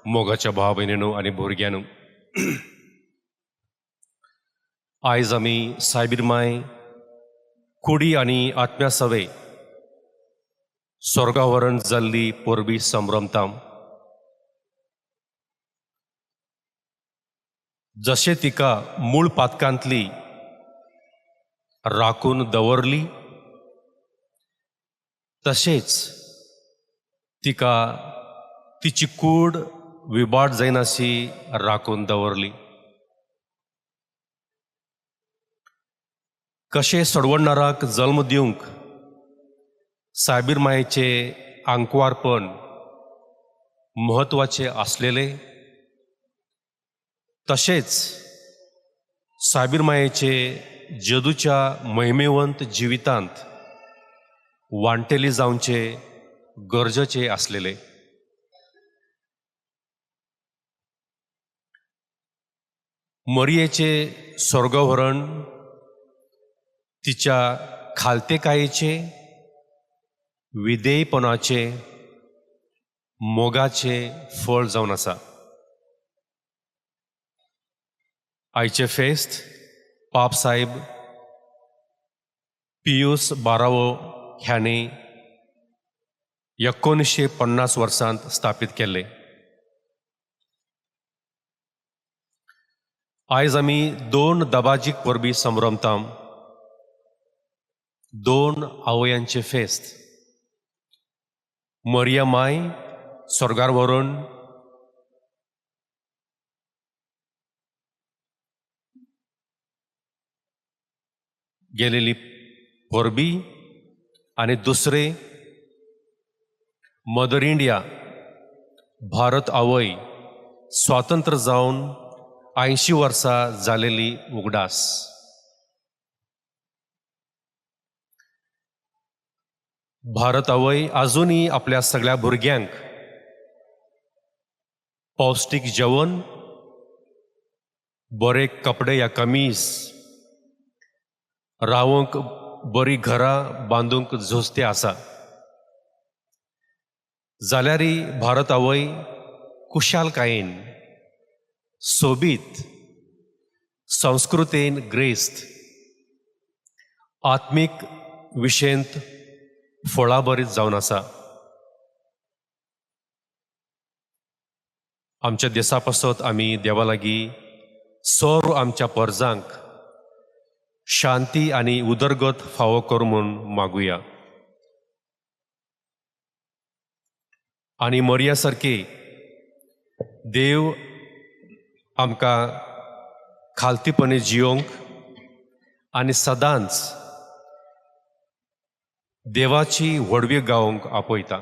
मोगाच्या भाव भयणीनो आनी भुरग्यांनो, आयज आमी सायबीर माय कुडी आनी आत्म्या सवे स्वर्गावरण जाल्ली परबी संभ्रमता. जशें तिका मूळ पातकांतली राखून दवरली, तशेंच तिका तिची कूड विबाड जायनाशी राखून दवरली. कशें सोडवणाराक जल्म दिवंक सायबीर मायेचे आंकवारपण म्हत्वाचें आसलेलें, तशेंच सायबीर मायेचे जेदूच्या महिमेवंत जिवितांत वांटेली जावचे गरजेचे आसलेले. मरियेचे स्वर्गवरण तिच्या खालतेकायेचे, विधेयपणाचे, मोगाचे फळ जावन आसा. आयचें फेस्त पाप साहेब पियूस बारावो ह्याणे 1950 वर्सांत स्थापीत केल्लें. आयज आमी दोन दबाजीक परबी संभ्रमता, दोन आवयांचे फेस्त. मरिया माय स्वर्गार व्हरून गेलेली परबी आनी दुसरे मदर इंडिया भारत आवय स्वातंत्र्य जावन 80 वर्सां जालेली उगडास. भारत आवय आजुनूय आपल्या सगळ्या भुरग्यांक पौश्टीक जेवण, बरे कपडे या कमीज, रावंक बरी घरां बांदूंक झुजते आसा. जाल्यारय भारत आवय कुशालकायेन, सोबीत संस्कृतेन ग्रेस्त, आत्मीक विशेंत फळाभरीत जावन आसा. आमच्या देसा पासत आमी देवा लागीं सर्व आमच्या परजांक शांती आनी उदरगत फावो कर म्हूण मागुया. आनी मरिया सारकी देव आमकां खालतीपणी जियोंक आनी सदांच देवाची व्हडवी गावंक आपयता.